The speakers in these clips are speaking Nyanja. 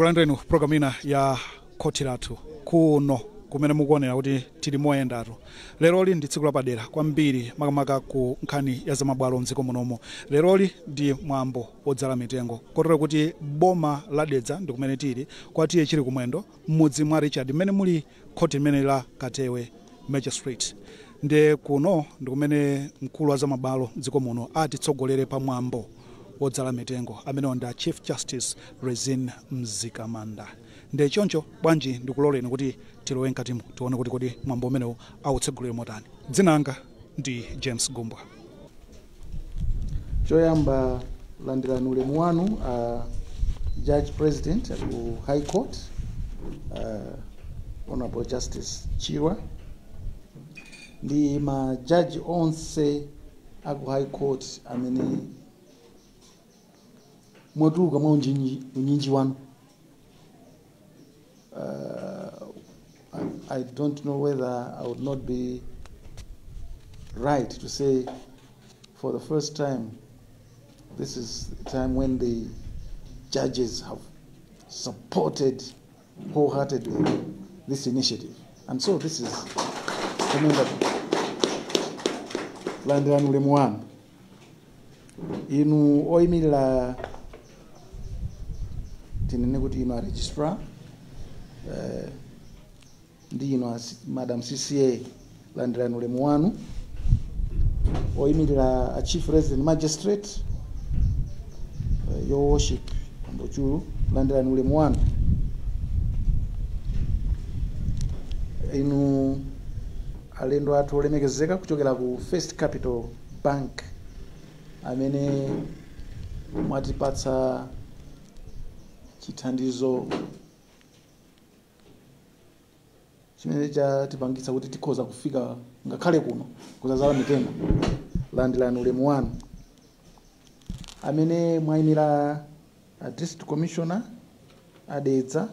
Ndikulandireni program ina ya Khoti Lathu kuno kumene mukuonera kuti tili moyendatu. Leroli ndi tsiku lapadera kwambiri, makamaka ku nkhani ya zamabwalo mdziko munomo. Leroli ndi mwambo wodzala mitengo, kotero kuti boma la Dedza ndi kumene tili, kwa T/A Chilikumwendo, m'mudzi mwa Richard, mmene muli khoti limene la Katewe Magistrate. Ndiye kuno ndi kumene mkulu wa zamabwalo mdziko muno atitsogolere pa mwambo wodzala mitengo. Amenewo ndi a Chief Justice Rizine Mzikamanda. Ndiye choncho bwanji ndikuloleni kuti tilowe mkatimo, tione kuti kodi mwambo umenewu awutsogolere motani. Dzina langa ndi James Gumbwa. Choyamba, landirani ulemu wanu, Judge President ku High Court, Honorable Justice Chirwa, ndi majaji onse aku High Court amene mwatuluka mwa unyinji wanu. I don't know whether I would not be right to say for the first time this is the time when the judges have supported wholeheartedly this initiative. And so this is commendable. Landirani ulemu wanu. Inu oyimirira, tinene kuti inu a registrar, ndi inu a Madam CCA, landirani ulemu wanu. Oyimirira a Chief Resident Magistrate, Your Worship Ambochulu, landirani ulemu wanu. Inu alendo athu olemekezeka kuchokera ku First Capital Bank amene mwatipatsa chithandizo chimene chatipangitsa kuti tikhoza kufika ngakhale kuno kudzadzala mitengo, landirani ulemu wanu. Amene mwayimira a District Commissioner a Dedza,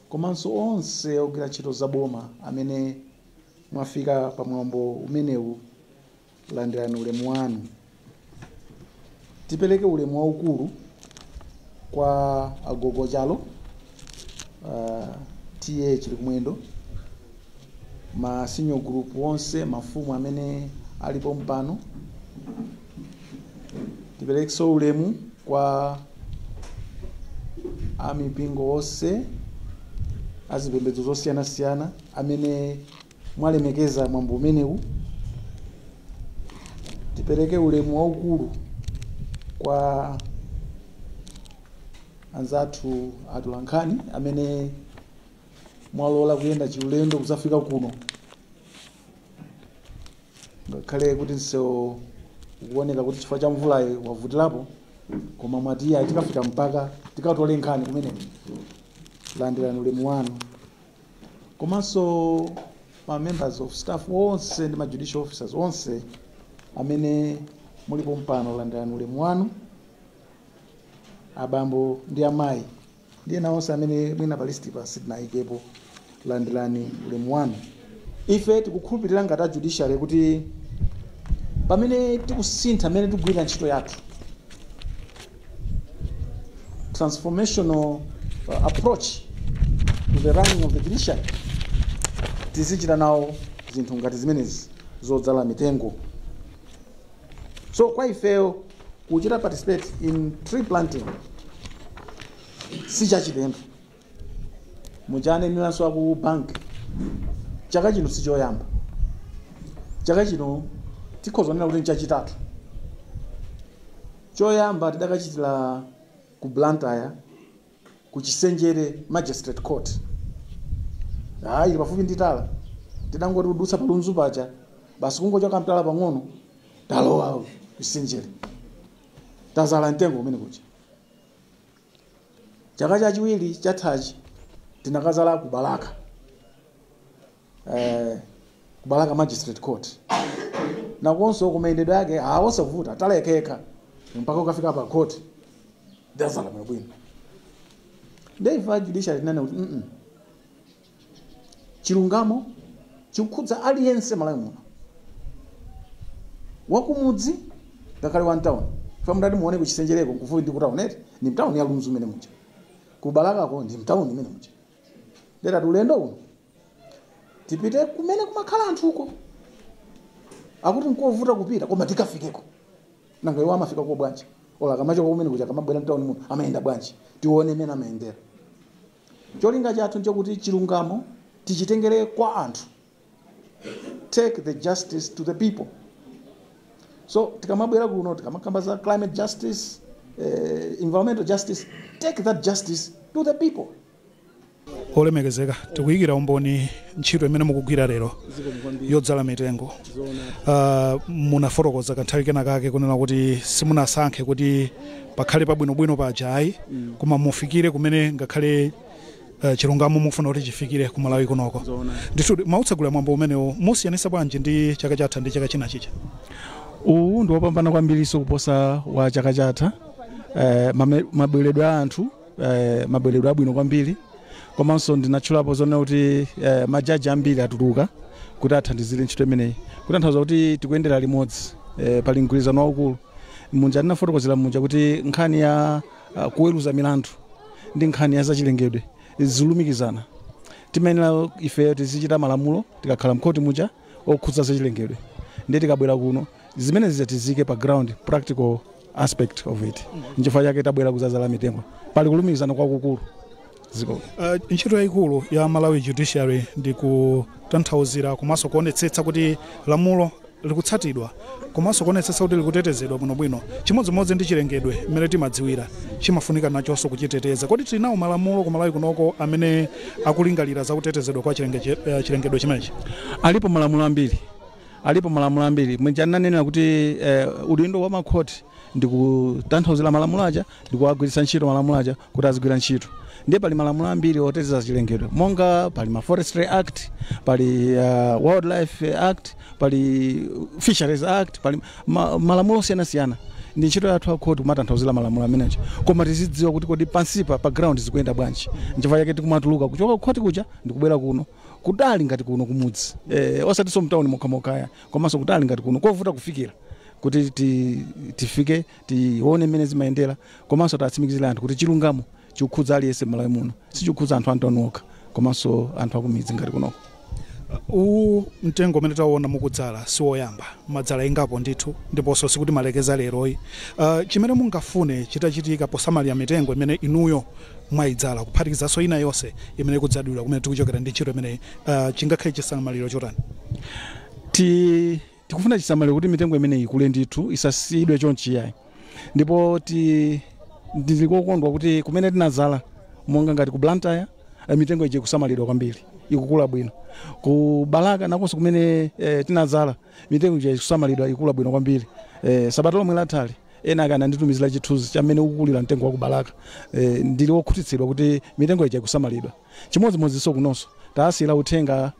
komanso onse ogwira ntchito za boma amene mwafika pamwambo umenewu, landirani ulemu wanu. Tipereke ulemu waukulu kwa agogo Chalo, T/A Chilikumwendo, ma senior group onse, mafumu amene alipo mpano. Tiperekenso ulemu kwa amipingo onse azipembedzo zosiyanasiyana amene mwalemekeza mwambo umenewu. Tipereke ulemu waukulu kwa anzathu atolankhani amene mwalola kuyenda chiulendo kudzafika kuno, ngakhale kuti msewu ukuoneka kuti chifukwa cha mvulayi wavutirapo, koma mwati ayi, tikafika mpaka tikatole nkhani kumeneko. Landirani ulemu wanu. Komanso ma members of staff onse ndi ma judicial officers onse amene mulipo mpano, landirani ulemu wanu. Abambo ndi amayi ndi ena onse amene mwina pa list pa sitinayikepo, landirani ulemu wanu. Ife tikukhulupirira ngati a judiciary kuti pamene tikusintha amene tikugwirira ntchito yathu, transformational approach to the running of the judiciary, tizichita nawo zinthu ngati zimenezi zodzala mitengo. So kwa ifeyo kuchita participate in tree planting si chachilendo. Muchaneneranso aku bank, chaka chino si choyamba. Chaka chino tikhoza kunena kuti nchachitatu. Choyamba tidakachitira ku Blantyre, ku Chisenjere Magistrate Court, hayi, pafupi ndi Tala. Tidangoti kudutsa palunzu paja basi, kungochoka mtala pang'ono, talowa Chisenjere, tazala mtengo umene kuja. Chaka chachiwiri chathachi tinakazala ku Balaka, ku Balaka Magistrate Court nakonso kumayendedwe ake awosavuta, talekeka mpaka ukafika pa court, tazala bwino. Ndeifa judiciary tinene kuti chilungamo chikukhudza aliyense Malawi muno, wakumudzi ngakhale wa mtown. Fa mudati muone kuchisenjereko nkufupi ndi kutauni eti, ni mtown ya Lunzu mene muja. Ku Balakako ndi mtawuni imene muja. Ndetati ulendo uno tipite kumene kumakhala anthuko. Akuti nkovuta kupita, koma tikafikeko. Nanga iwo amafikako bwanji? Ola akamachoka kumene kuja akamabwera mtawuni muno amayenda bwanji? Tione imene amayendera. Cholinga chathu nchokuti chilungamo tichitengere kwa anthu. Take the justice to the people. So tikamabwera kuno, tikamakamba za climate justice, environmental justice, take that justice to the people. Olemekezeka, tikuyikira umboni ntchito imene mukugwira lero yodzala mitengo. Munafotokoza kanthawi kena kake kunena kuti simunasankhe kuti pakhale pabwinobwino paja ayi, koma mufikire kumene ngakhale chilungamo mukufuna kuti chifikire ku Malawi kunoko. Ndithu mautsegula mwambo umenewo musiyanisa bwanji ndi chaka chatha ndi chaka china chicha? Uwu ndi wopambana kwambiriso kuposa wa chaka chatha. Mabweredwe a anthu, mabweredwe abwino kwambiri, komanso ndinatchulapo zonena kuti majaji ambiri atuluka kuti athandizire ntchito imeneyi, kutanthauza kuti tikuyendera limodzi, pali mgwirizano waukulu. Munja ndinafotokozera munja kuti nkhani ya kuweruza milandu ndi nkhani ya zachilengedwe zilumikizana. Timayenera ife tizichita malamulo tikakhala mkhoti muja okhudza zachilengedwe, ndiye tikabwera kuno zimene zija tizike pa ground, practical aspect of it. Nchifukwa chake tabwera kudzadzala mitengo. Pali kulumikizana kwakukulu ziko. Ntchito yayikulu ya Malawi Judiciary ndi kutanthauzira komanso kuonetsetsa kuti lamulo likutsatidwa, komanso kuonetsetsa kuti likutetezedwa bwinobwino. Chimodzimodzi ndi chilengedwe mmene timadziwira, chimafunika nachonso kuchiteteza. Kodi tili nawo malamulo ku Malawi kunoko amene akulingalira za kutetezedwa kwa chilengedwe chimenechi? Alipo malamulo ambiri, alipo malamulo ambiri. Mwenja ndinanenera kuti udindo wa makhoti ndi kutanthauzira malamulo aja ndi kuwagwiritsa ntchito malamulo aja kuti azigwira ntchito. Ndiye pali malamulo ambiri oteteza chilengedwe, monga pali ma Forestry Act, pali Wildlife Act, pali Fisheries Act, pali malamulo osiyanasiyana. Ndi ntchito yathu akhoti kumatanthauzira malamulo ameneja, koma tizidziwa kuti kodi pansipa pa ground zikuyenda bwanji. Nchifukwa chake tikumatuluka kuchoka kukhoti kuja ndikubwera kuno kutali ngati kuno kumudzi, osatinso mtawuni mokhamokhaya, komanso kutali ngati kuno kovuta kufikira, kuti tifike tione mmene zimayendera, komanso tatsimikizira anthu kuti chilungamo chikukhudza aliyense m'Malawi muno, sichikukhudza anthu antawuni okha, komanso anthu akumidzi ngati kunoko. Uwu mtengo umene taona mukudzala si woyamba, madzala ingapo ndithu, ndiponso sikuti malekeza leroyi. Chimene mungafune chitachitika posamalira mitengo imene inuyo mwayidzala, kuphatikizanso ina yonse imene ikudzadwira kumene tikuchokera ndi ntchito imeneyi, chingakhale chisamaliro chotani? Tikufuna chisamaliro kuti mitengo imeneyi ikule ndithu, isasiyidwe chonchi yayi. Ndipo ndili kokondwa kuti kumene tinadzala, monga ngati ku Blantyre, mitengo ije ikusamalidwa kwambiri, ikukula bwino. Ku Balaka nakonso kumene tinadzala, mitengo ije ikusamalidwa, ikukula bwino kwambiri. Sabata lomwe lathali ena akana ananditumizira chithunzi chamene ukukulira mtengo wa ku Balaka. Ndili wokhutitsidwa kuti mitengo ija ikusamalidwa. Chimodzimodzinso kunonso tasiyira uthenga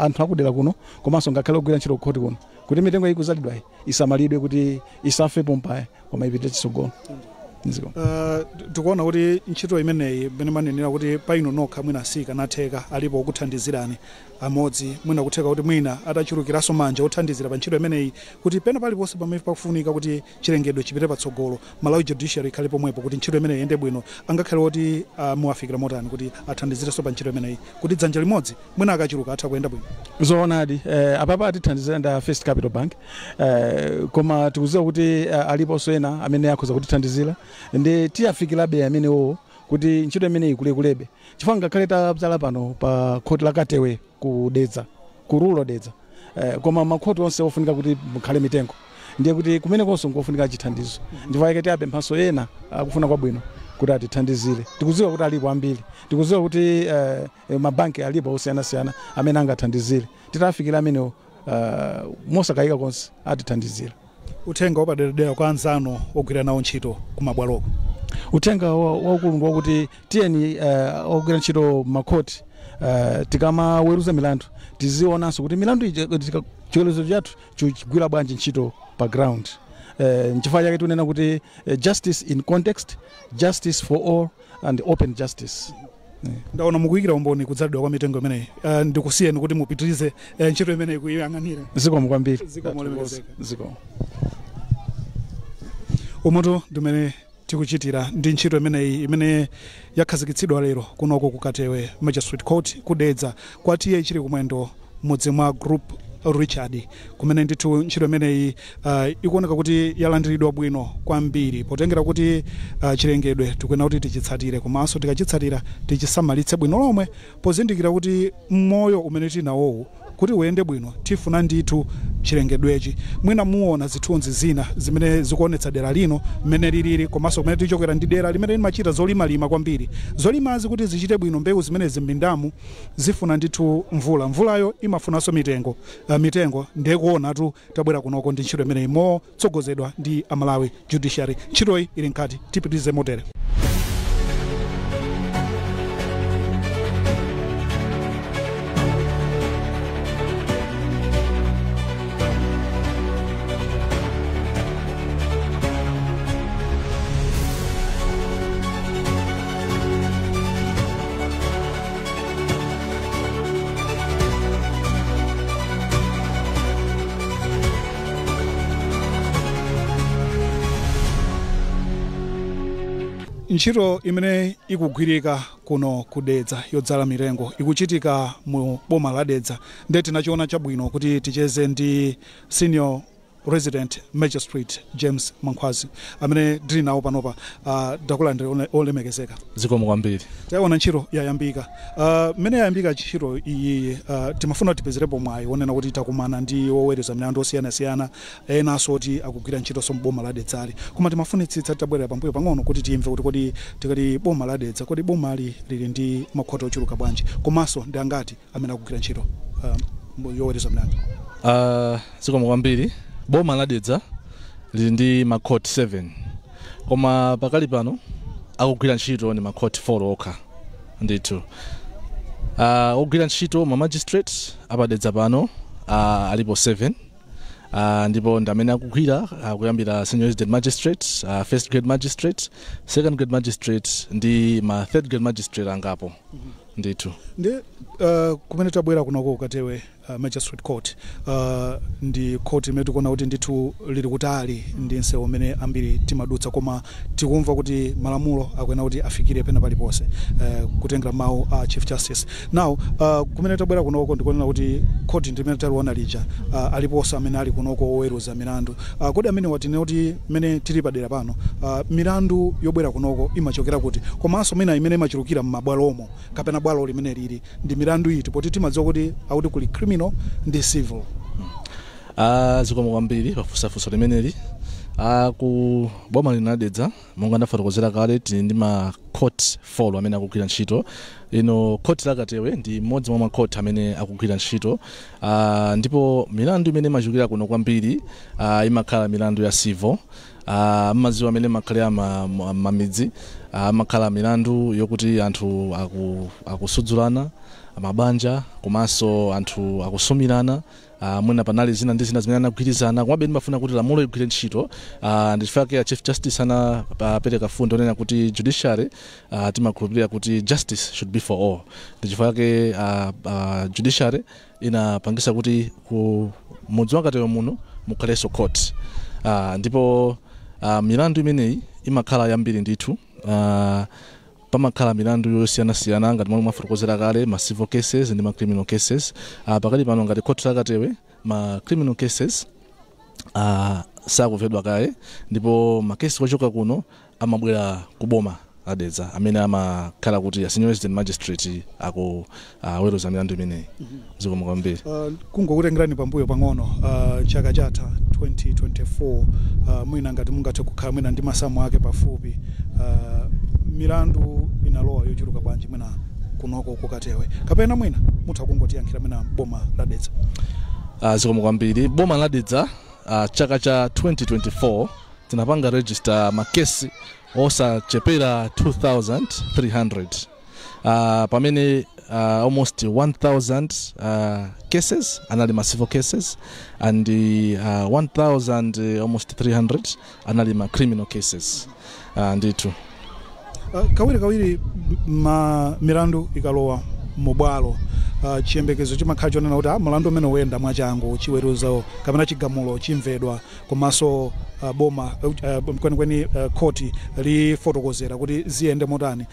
anthu akudera kuno, komanso ngakhale ogwira ntchito kukhoti kuno, kuti mitengo ikuzalidwayi isamalidwe kuti isafe pompaya, koma ipite chitsogolo. Tikuona kuti ntchito imeneyi mmene manenera kuti paino nokha mwina sikanatheka, alipo okuthandizirani amodzi, mwina kutheka kuti mwina atachulukiranso manja othandizira pa ntchito imeneyi, kuti pena paliponse pamene pakufunika kuti chilengedwe chipite patsogolo, Malawi Judiciary ikhale pomwepo kuti ntchito imeneyi iyende bwino, angakhale kuti muwafikira motani kuti athandizirenso pa ntchito imeneyi, kuti dzanja limodzi mwina akachuluka atha kuyenda bwino? Zoonadi, apapa atithandizira nda First Capital Bank, koma tikudziwa kuti aliponso ena amene akhoza kutithandizira, ndi tiyafikirabe amenewo kuti ntchito imeneyi ikulekulebe, chifukwa ngakhale tabzala pano pa khoti la Katewe ku Dedza, ku rural Dedza, koma makhoti onse ofunika kuti mukhale mitengo, ndiye kuti kumenekonso nkofunika chithandizo. Ndifukwa chake tiyapemphanso ena akufuna kwabwino kuti atithandizire. Tikudziwa kuti alipo ambiri, tikudziwa kuti mabanki alipo osiyanasiyana amene angathandizire. Titafikira amenewo, mosakayika konse atithandizira. Uthenga wapaderadera kwa anzanu ogwira nawo ntchito kumabwaloko? Uthenga waukulu ndi wakuti tiyeni ogwira ntchito makhoti, tikamaweruza milandu tizionanso kuti milandu ija, chiweruzo chathu chigwira bwanji ntchito pa ground. Nchifukwa chake tikunena kuti justice in context, justice for all and open justice. Ndaona mukuyikira umboni kudzalidwa kwa mitengo imeneyi. Ndikusiyeni kuti mupitirize ntchito imeneyi kuyiyang'anira. Zikomo kwambiri. Zikomo, olemekezeka. Zikomo. Umutu ndimene Tikuchitira ndi ntchito imeneyi imene yakhazikitsidwa lero kunoko ku Katewe Magistrate Court kudedza kwa T/A Chilikumwendo, mudzi mwa Group Richard, kumene ndithu ntchito imeneyi ikuoneka kuti yalandiridwa bwino kwambiri, potengera kuti chilengedwe tikuyenera kuti tichitsatire, komanso tikachitsatira tichisamalitse bwino lomwe, pozindikira kuti moyo umene tinawowu kuti uyende bwino tifuna ndithu chilengedwechi. Mwina muona zithunzi zina zimene zikuonetsa dera lino mmene lilili, komanso kumene tichokera ndi dera limene limachita zolimalima kwambiri. Zolimazi kuti zichite bwino, mbewu zimene m'mindamu zifuna ndithu mvula, mvulayo imafunanso mitengo, mitengo ndiye kuonatu tabwera kunoko ndi ntchito imeneyi motsogozedwa ndi Amalawi Judiciary. Ntchitoyi ili mkati, tipitirize motere. Ntchito imene ikugwirika kuno kudedza yodzala mitengo ikuchitika mu boma la Dedza, ndiye tinachiona chabwino kuti ticheze ndi Senior Resident Magistrate James Mankhwazi amene tili nawo panopa. Ndakulandira, olemekezeka. Zikomo kwambiri. Tayiona ntchito yayambika. Mmene yayambika ntchito iyi, timafuna tipezerepo mwayi wonena kuti takumana ndi woweruza milandu osiyanasiyana, enanso oti akugwira ntchitonso mboma la Dedzali, koma timafunitsitsa titabwerera pambuyo pang'ono kuti timve kuti kodi tikati boma la Dedza, kodi bomali lili ndi makhoti ochuluka bwanji, komanso ndi angati amene akugwira ntchito yoweruza milandu? Zikomo kwambiri. Boma la Dedza lili ndi makhoti 7, koma pakali pano akugwira ntchito ndi makhoti 4 okha ndithu. Ogwira ntchito ma magistrate apadedza pano alipo 7, ndipo ndi amene akugwira, kuyambira senior resident magistrate, first grade magistrate, second grade magistrate ndi ma third grade magistrate angapo ndithu. Ndi kumene tabwera kunoko Katewe Magistrate Court, ndi court imene tikuona kuti ndithu lili kutali ndi msewu umene ambiri timadutsa, koma tikumva kuti malamulo akuyenera kuti afikire pena paliponse, kutengera mawu a Chief Justice. Now kumene tabwera kunoko ndikuonera kuti court ndimene taliona lija, aliponso amene ali kunoko oweruza milandu. Kodi amene watine kuti mmene tili padera pano, milandu yobwera kunoko imachokera kuti, komanso mwina imene imachulukira m'mabwalomo kapena bwalo limene lili ndi milandu iti, poti timadziwa kuti akuti kuli criminal ndi civil? Zikomo kwambiri pafunsafunso limeneli. Ku boma lino la Dedza, monga ndafotokozera kale, tili ndi ma court 4 amene akugwira ntchito. Ino court la Katewe ndi mmodzi mwa ma court amene akugwira ntchito, ndipo milandu imene imachulukira kuno kwambiri imakhala milandu ya civil. Mmadziwa amene makhalira mamidzi, amakhala milandu yokuti anthu akusudzulana, mabanja, komanso anthu akusumirana, mwina panali zina ndi zina zimene anagwirizana, komabe ndimafuna kuti lamulo ligwire ntchito. Ndichifukwa Chief Justice anapereka fundo onena kuti judiciary, timakhulupirira kuti justice should be for all. Ndichifukwa judiciary inapangisa kuti ku mudzi wa Katewe muno mukhalenso court, ndipo milandu imeneyi imakhala yambiri ndithu. Pamakhala milandu yosiyanasiyana ngati momwe mwafotokozera kale, ma civil cases ndi ma criminal cases. Pakali pano ngati court la Katewe, ma criminal cases sakumvedwa kaye, ndipo makesi ochoka kuno amabwera kuboma la Dedza, amene amakhala kuti a senior resident magistrate akuweruza milandu imeneyi. Zikomo kwambiri. Kungokutengerani pambuyo pang'ono, chaka chatha 2024, mwina ngati mungathe kukhala mwina ndi masamu ake pafupi, milandu inalowa yochuluka bwanji mwina kunoko kukatewe, kapena mwina mutha kungotiyankhira mwina boma la Dedza? Zikomo kwambiri. Boma la Dedza, chaka cha 2024 tinapanga register makesi osachepera 2300, pamene almost 1000 cases anali ma civil cases and 1000 almost 300 anali ma criminal cases, ndithu. Kawiri kawiri ma milandu ikalowa Mubwalo chiyembekezo chimakhala chonena kuti mlandu umene uyenda mwachangu, chiweruzo kapena chigamulo chimvedwa, komanso boma kwenikweni khoti lifotokozera kuti ziyende motani.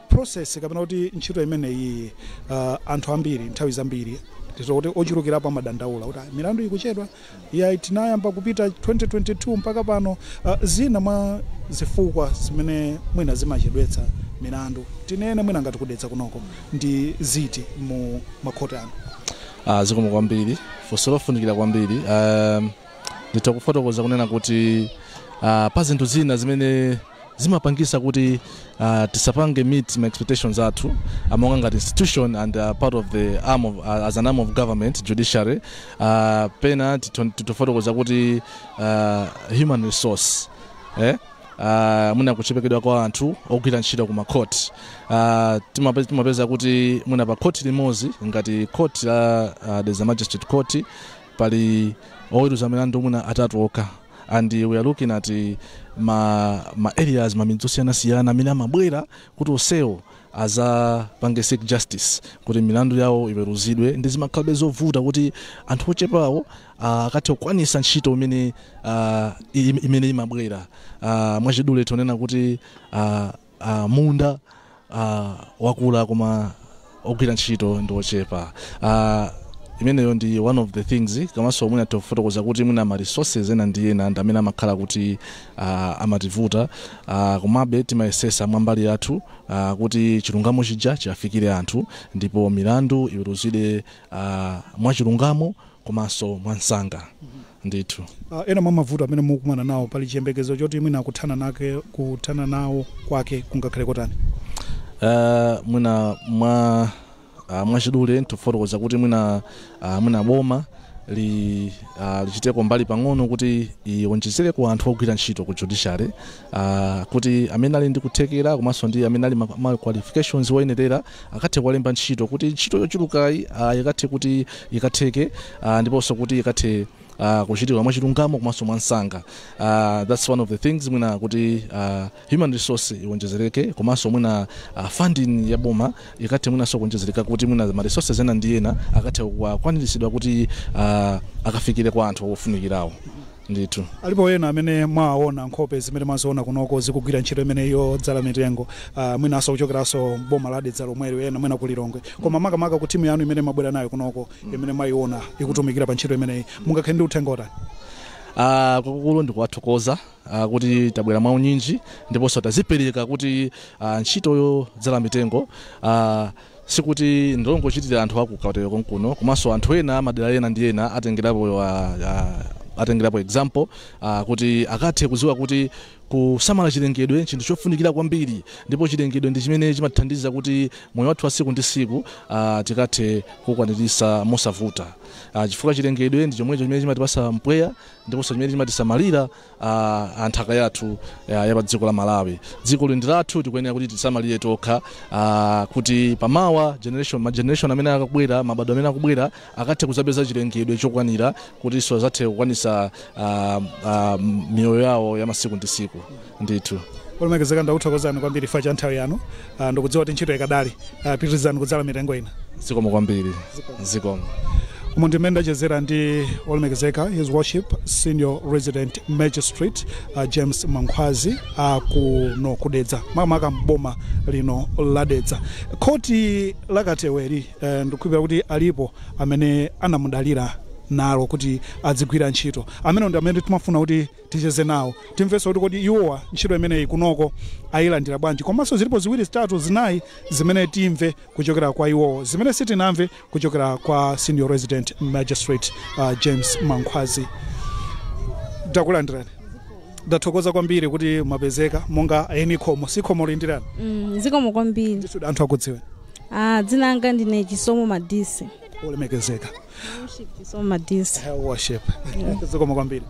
Process kapena kuti ntchito imeneyi, anthu ambiri nthawi zambiri kuti ochulukirapo amadandaula kuti milandu ikuchedwa, ya tinayamba kupita 2022 mpaka pano. Zina mwa zifukwa zimene mwina zimachedwetsa milandu, tinene mwina ngati kuDedza kunoko, ndi ziti mu makhoti anu? Zikomo kwambiri, funso lofunikira kwambiri. Nditha kufotokoza kunena kuti pa zinthu zina zimene zimapangisa kuti tisapange meet ma expectations athu monga ngati institution and part of the arm of, as an arm of government, judiciary, pena titofotokoza kuti human resource, eh? Mwina kuchepekedwa kwa anthu ogwira ntchito ku makhoti. Timapeza kuti mwina pa khoti limodzi ngati khoti la Dedza Magistrate Court pali oweruza milandu mwina atatu okha, and we are looking at ma areas, mamidzi osiyanasiyana amene amabwera kuti onsewo azapange seek justice, kuti milandu yawo iweruzidwe, ndi zimakhalabe zovuta kuti anthu ochepawo akathe kukwanisa ntchito imene imabwera. Mwachidule tionena kuti munda wakula koma ogwira ntchito ndi ochepa. Imeneyo ndi one of the things. Komanso mwina tofotokoza kuti mwina ma resources ena ndi ena ndi amene amakhala kuti amativuta. Komabe timayesesa mwambali yathu kuti chilungamo chija chiafikire anthu ndipo milandu iweruzidwe mwachilungamo komanso mwansanga ndithu. Ena mwa mavuto amene mukumana nawo, pali chiyembekezo choti mwina kuthana nawo kwake kungakhale kotani? Mwina mwachidule tifotokoza kuti mwina boma lichiteko mbali pang'ono kuti iwonjezere ku anthu ogwira ntchito ku judiciary, kuti amene ali ndi kuthekera komanso ndi amene ali ma qualifications woyenerera akathe kuwalemba ntchito, kuti ntchito yochulukayi ikathe kuti ikatheke, ndiponso kuti ikathe kuchitika mwachilungamo komanso mwansanga. That's one of the things, mwina kuti human resource iwonjezereke, komanso mwina funding ya boma ikathe mwinanso kuwonjezereka, kuti mwina ma resources ena ndi ena akathe kukwaniritsidwa kuti akafikire kwa anthu ofunikirawo ndithu. Alipo ena amene mwaona, nkhope zimene mwaziona kunoko zikugwira ntchito imene yodzala mitengo, mwinanso kuchokeranso boma la Dedza lomwelo, ena mwina kuLilongwe, koma makamaka ku timu yanu imene mwabwera nayo kunoko, imene mwayiona ikutumikira pa ntchito imeneyi, mungakhale ndi uthenga otani? Kwakukulu ndikuwathokoza kuti tabwera mwaunyinji ndiponso tazipereka kuti ntchito yodzala mitengo sikuti ndilongochitira anthu akuKatewe konkuno, komanso anthu ena madera ena ndi ena atengerapo example, kuti akathe kudziwa kuti kusamala chilengedwe chinthu chofunikira kwambiri, ndipo chilengedwe ndi chimene chimatithandiza kuti moyo wathu wa siku ndi siku tikathe kukwanirisa mosavuta, chifukwa chilengedwe ndi chomwecho chimene chimatipasa mpweya ndiponso chimene chimatisamalira nthaka yathu ya pa dziko la Malawi. Dziko ndi lathu, tikuyenera kuti tisamalire tokha, kuti pamawa generation, ma generation amene akubwera, mabado amene akubwera akathe kuzapeza chilengedwe chokwanira kuti azathe kukwanisa miyoyo yawo ya masiku ndi siku ndithu. Olemekezeka, ndakuthokozani kwambiri chifukwa cha nthawi yanu. Ndikudziwa kuti ntchito ikadali, pitirizani kudzala mitengo ina. Zikomo kwambiri, zikomo. Umu ndimene ndachezera ndi olemekezeka His Worship Senior Resident Magistrate James Mankhwazi akuno kuDedza, makamaka mboma lino la Dedza, khoti la Kateweri. Ndikukhulupirira kuti alipo amene anamudalira nalo kuti adzigwira ntchito amene ndi amene timafuna kuti ticheze nawo, timvenso kuti kodi iwowa ntchito imeneyi kunoko ayilandira bwanji, komanso zilipo ziwiri, zitatu, zinayi zimene timve kuchokera kwa iwowo zimene sitinamve kuchokera kwa Senior Resident Magistrate James Mankhwazi. Ndakulandirani, ndathokoza kwambiri kuti mwapezeka monga eni khomo, si khomo lindirani. Zikomo kwambiri. Ndithu anthu akudziweni. Dzina langa ndine Chisomo Madisi. Olemekezeka. Chisomo Madisi. Worship, zikomo kwambiri.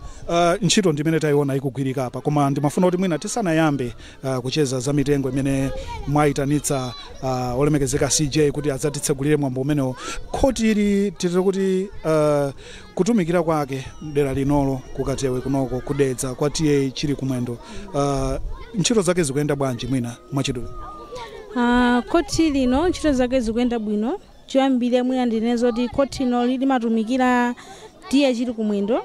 Ntchito ndimene tayiona ikugwirika apa, koma ndimafuna kuti mwina tisanayambe kucheza za mitengo imene mwayitanitsa olemekezeka CJ kuti adzatitsegulire mwambo umenewo, khoti ili titiri kuti kutumikira kwake dera linolo kuKatewe kunoko kuDedza kwa TA chili kumwendo, ntchito zake zikuyenda bwanji mwina mwachidule? Khoti lino ntchito zake zikuyenda bwino. Choyambira mwina ndinene zoti khoti lino limatumikira T/A Chilikumwendo,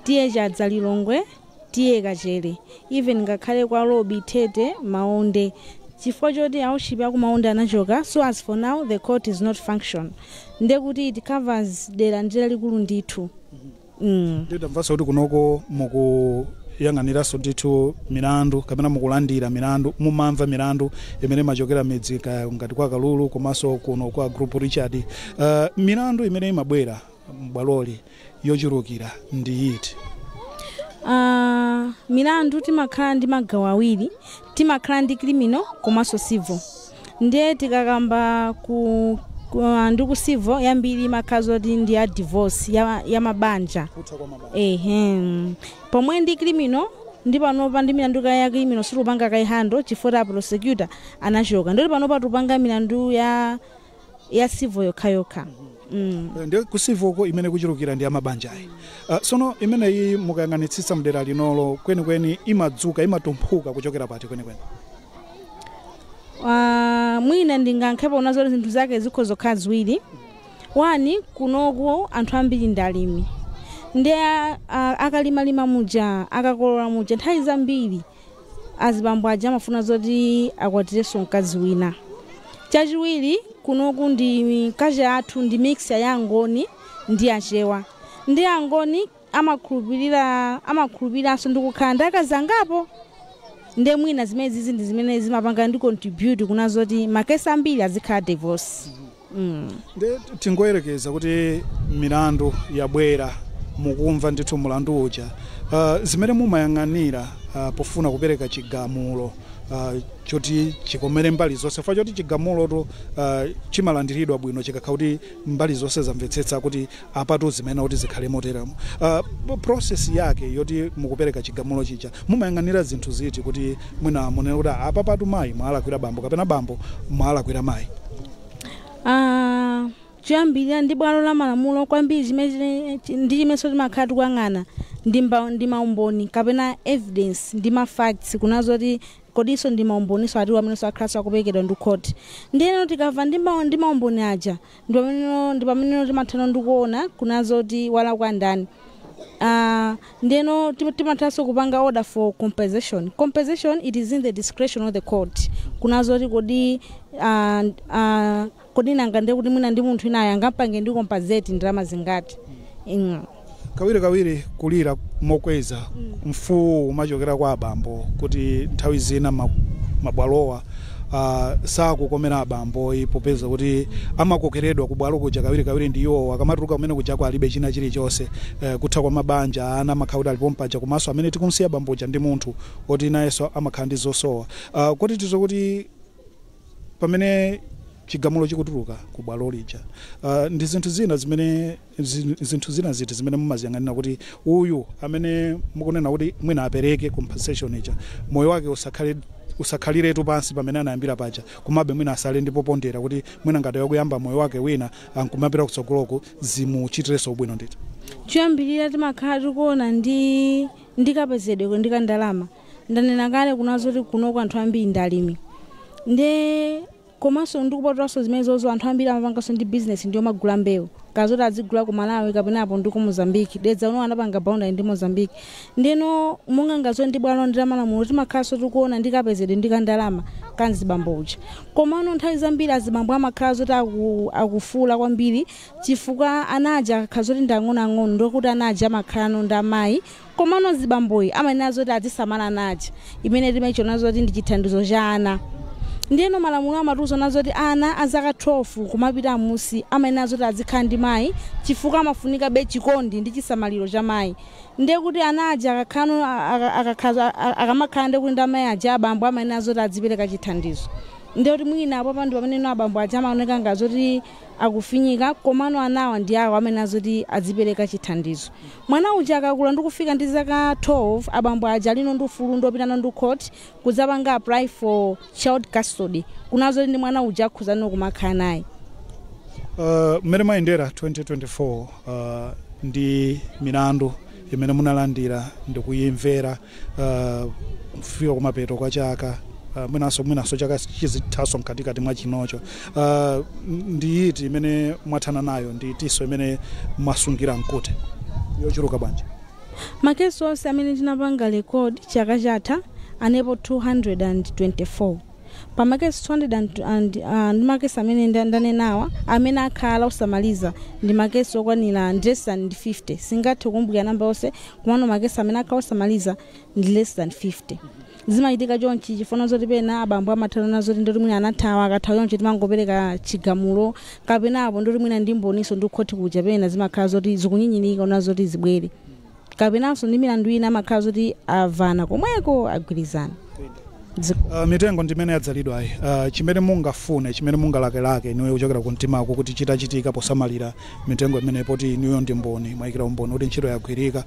T/A Chadza Lilongwe, T/A Kachere, even ngakhale kwa Lobi, Tete, Maonde, chifukwa choti aushipi akumaonde anachoka. So as for now the court is not function, ndekuti it covers dera ndi lalikulu ndithu. Ndidamvanso kuti kunoko mukuyang'aniranso ndithu milandu kapena mukulandira milandu, mumamva milandu imene imachokera midzi ngati kwa Kalulu komanso kuno kwa Group Richard. Milandu imene imabwera m'bwaloli yochulukira ndi iti? Milandu timakhala ndi magawo awiri: timakhala ndi criminal komanso civil. Ndiye tikakamba ku ndi ku civil, yambiri imakhala zoti ndi ya divorce, ya mabanja. Kutha kwa mabanja. Ehe, pomwe ndi criminal, ndi panopa ndi milandu ya criminal situpanga kayi handle chifukwa a prosecutor anachoka. Ndoti panopa tupanga milandu ya civil yokhayokha. Ndi ku civil ko imene kuchulukira ndi amabanjayi. Sono imeneyi mukayang'anitsitsa mdera linolo kwenikweni imadzuka, imatumphuka kuchokera pati kwenikweni? Mwina ndingankhepo zoti zinthu zake zikhoza kukhala ziwiri. One, kunoku anthu ambiri ndi alimi, ndi akalimalima muja, akakolola muja, nthawi zambiri azibambo aja amafuna zoti akwatirenso mkazi wina. Chachiwiri, kunoku ndi culture athu ndi mixture ya Angoni ndi Achewa, ndi Angoni amakhulupirira, amakhulupiriranso ndi kukhala ndi akazi angapo. Nde mwina zimene zizi ndi zimene zimapanga ndi contribute kuna zoti ma case ambiri azikhala divorce. Ndi tingoyerekeza kuti milandu yabwera, mukumva ndithu mulandu uja, zimene mumayang'anira pofuna kupereka chigamulo choti chikomere mbali zonse, chifukwa choti chigamuloto chimalandiridwa bwino chikakhala kuti mbali zonse zamvetsetsa kuti apatu zimene kuti zikhale moteramo, process yake yoti mukupereka chigamulo chija, mumayang'anira zinthu ziti kuti mwina munene kuti apa patu mayi mwalakwira bambo kapena bambo mwalakwira mayi? Choyambirira ndi bwalo la malamulo kwambiri chimene ndi chimenso timakhala tikuyang'ana ndi maumboni kapena evidence ndi ma facts, kunazoti kodinso ndi maumboniso atiwo amenenso akhalanso akuperekedwa ndi court. Ndiyeno tikamva ndi maumboni aja, ndi pameneno timathana ndikuona kunazoti walakwa ndani. Ndiyeno timathanso kupanga order for compensation. Compensation, it is in the discretion of the court, kunazoti kodi nanga ndiye kuti mwina ndi munthu inayo angampange ndi compensate ndalama zingati. Kawirikawiri kulira mokweza, mfuwu umachokera kwa abambo kuti nthawi zina mabwalowa sakukomera abambo, popeza kuti amakokeredwa ku bwalo kuja kawirikawiri ndi iwowo, akamatuluka kumene kujako alibe china chilichonse. Kutha kwa mabanja, ana amakhala kuti alipo mpaja, komanso amene tikumsiya bamboja ndi munthu oti nayenso amakhala ndi zosowa. Kuti tizo kuti pamene chigamulo chikutuluka ku bwalo lija, ndi zinthu zina zimene zinthu zina ziti zimene mumaziyang'anira kuti uyu amene mukunena kuti mwina apereke compensation ija, moyo wake usakhaliretu pansi pamene anayambira paja, komabe mwina asale ndipo pondera kuti mwina ngati yakuyamba moyo wake wina ankumapita kutsogoloko, zimuchitirenso bwino ndithu? Choyambirira timakhala tikuona ndi kapezedwe ndi kandalama. Ndanena kale kunazoti kunoko anthu ambiri ndi alimi, nde komanso ndikupatulaso zimene zozo, anthu ambiri amapanganso ndi business, ndiyo magula mbewu kazoti azigula ku Malawi kapenapo ndi ku Mozambique. Dedza uno anapanga boundary ndi Mozambique. Ndeno monga ngazo ndi bwalo ndi malamulo, timakhalanso tikuona ndi kapezedwe ndi kandalama kanzibambo uja. Komano nthawi zambiri azibambo amakhala zoti akufula kwambiri chifukwa anaja akakhala zoti ndi ang'onoang'ono, ndokuti anaja amakhalano ndi amayi, komano azibamboyi amayenera zoti azisamala anaja, imene timayichona zoti ndi chithandizo cha ana. Ndiyeno malamulo amatiuza nazoti ana azaka 12 kumapita amusi amayenera zoti azikhala ndi mayi, chifukwa amafunika be chikondi ndi chisamaliro cha mayi. Ndiye kuti ana aja akamakhala ndi kuti ndi amayi aja, abambo amayenera zoti azipereka chithandizo. Ndiye kuti mwina apo pandi pamene abambo aja amaoneka ngazoti akufinyika, komano anawa ndi awo amene azoti azipereka chithandizo. Mwana uja akakula ndi kufika ndi zaka 12, abambo aja alino ndi ufulu ndopitano ndi court kudzapanga apply for child custody, kunazoti ndi mwana uja akhuzano kumakhala naye. Mmene mwayendera 2024 ndi milandu imene munalandira ndikuyimvera kufika kumapeto kwa chaka? Mwinanso chaka chizithaso mkatikati mwa chinocho, ndi iti imene mwathana nayo, ndi itinso imene mwasungira mkute yochuluka bwanji? Makesi onse amene tinapanga record chaka chatha anepo 224. Pa makesi 200 and makesi amene ndanenawa amene akhala osamaliza ndi makesi okwanira less than 50. Singathe kukumbukira namba yonse, komano makesi amene akhala osamaliza ndi less than 50. Zimachitika chonchi chifuna zoti pena abambo amathana nazo ndoti mwina anathawa. Akathawa chonchi timangopereka chigamulo, kapena apo ndoti mwina ndi mboniso ndi khoti kuja pena zimakhala zoti zikunyinyirika ona zoti zibwere, kapenanso ndi milandu ina amakhala zoti avana komweko, agwirizana. Mitengo ndimene yadzalidwayi, chimene mungafune, chimene mungalakelake inuyo kuchokera ku mtimako kuti chitachitika posamalira mitengo imene, poti inuyo ndi mboni, mwayikira umboni kuti ntchito yagwirika,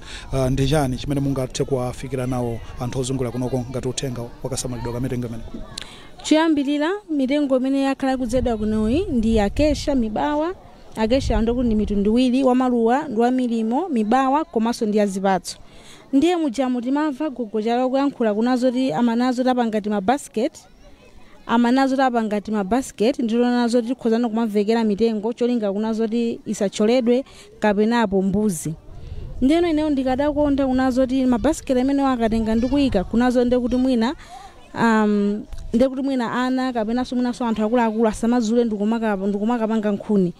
ndi chani chimene mungathe kuwafikira nawo anthu ozungulira kunoko ngati uthenga wakasamalidwa ka mitengo imene? Choyambirira, mitengo imene yakhala ikudzedwa kunoyi ndi acacia, mibawa. Acacia ndikuti ndi mitundu iwiri, wamaluwa ndi wamilimo, mibawa komanso ndi azipatso. Ndiye mujamu timamva gogo chalo kuyankhula kunazoti amanazo tapanga timabasket, amanazo tapanga timabasket, ndilona zoti tikhozana kumamvekera mitengo cholinga kunazoti isacholedwe kapenapo mbuzi. Ndiyeno ineyo ndikadakonda kunazoti mabasket amene akatenga ndikuyika kunazo, ndekuti mwina ana kapenanso mwinanso anthu akuluakulu asamazule ndikumakapanga nkhuni.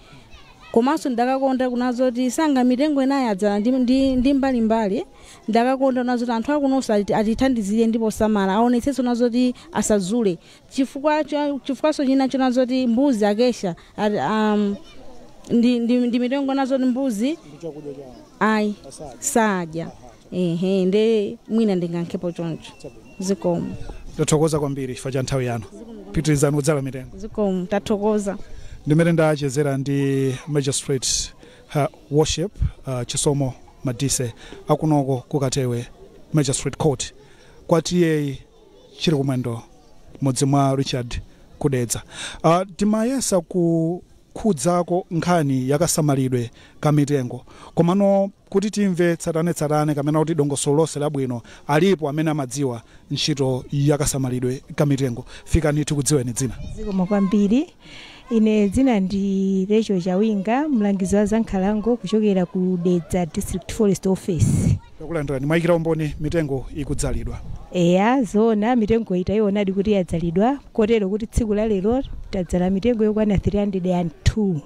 Komanso ndakakonda kunazoti sanga mitengo inayi adzala ndi mbalimbali, ndakakonda kunazoti anthu akunonso atithandizire ndipo samala aonetsetso nazoti asazule, chifukwa chifukwaso china chonazoti mbuzi, acacia ndi mitengo nazoti mbuzi ayi sadya. Ehe, nde mwina ndingankhepo choncho. Zikomo. Tathokoza kwambiri chifukwa cha nthawi yanu. Pitirizani kudzala mitengo. Zikomo, tathokoza. Ndimene ndachezera ndi Magistrate Worship Chisomo Madise akunoko kukatewe Magistrate Court kwa T/A Chirikumwendo, mudzi mwa Richard, kudedza. Timayesa kukhudzako nkhani yakasamalidwe ka mitengo, komano kuti timve tsatanetsatane kamene kuti dongosolo lonse labwino, alipo amene amadziwa ntchito yakasamalidwe ka mitengo. Fikani tikudziweni dzina. Zikomo kwambiri. Ine dzina ndi Rachel Chawinga, mlangizi wa zankhalango kuchokera ku Dedza District Forest Office. Takulandirani. Mwayikira umboni mitengo ikudzalidwa. Eya, zona, mitengo itayionadi kuti yadzalidwa, kotero kuti tsiku la lero tadzala mitengo yokwana 302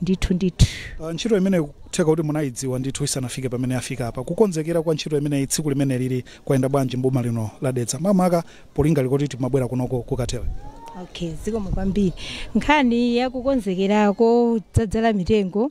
ndithu ndithu. Ntchito imene kutheka kuti munayidziwa ndithu isanafike pamene afika apa, kukonzekera kwa ntchito imeneyi tsiku limene lili kwayenda bwanji mboma lino la Dedza, makamaka polinga likoti timabwera kunoko kukatewe? Okay, zikomo kwambiri. Nkhani yakukonzekerako dzadzala mitengo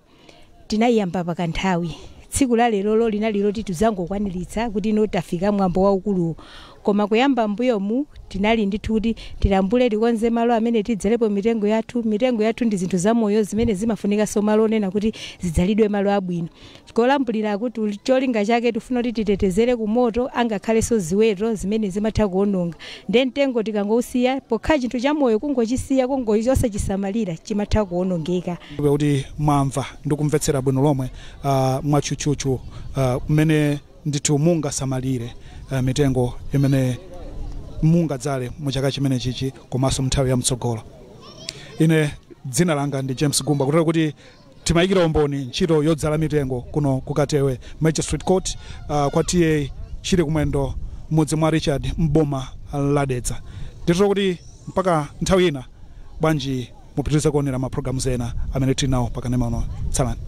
tinayiyamba pakanthawi. Tsiku la lerolo linali loti tizangokwaniritsa kuti ino tafika mwambo waukuluwo, koma kuyamba mbuyomu tinali ndithu kuti tilambule, tikonze malo amene tidzalepo mitengo yathu. Mitengo yathu ndi zinthu zamoyo zimene zimafunikanso malo onena kuti zidzalidwe malo abwino kolambulira, kuti cholinga chake tifuna kuti titetezere kumoto angakhalenso ziweto zimene zimatha kuononga. Nde mtengo tikangousiya pokha, chinthu chamoyo kungochisiya, kungochisamalira, chimatha kuonongeka. Kuti mwamva ndi kumvetsera bwino lomwe mwatchutchutchu mmene ndithu mungasamalire mitengo imene mungadzale mu chaka chimene chichi komanso nthawi ya mtsogolo. Ine dzina langa ndi James Gumba, kutero kuti timayikira umboni ntchito yodzala mitengo kuno kukatewe Magistrate Court, kwa T/A Chirikumwendo, mudzi mwa Richard, mboma la Dedza. Nditero kuti mpaka nthawi ina, bwanji mupitirize kuonera mapulogalamu ena amene tili nawo pakanema uno. Tsalani.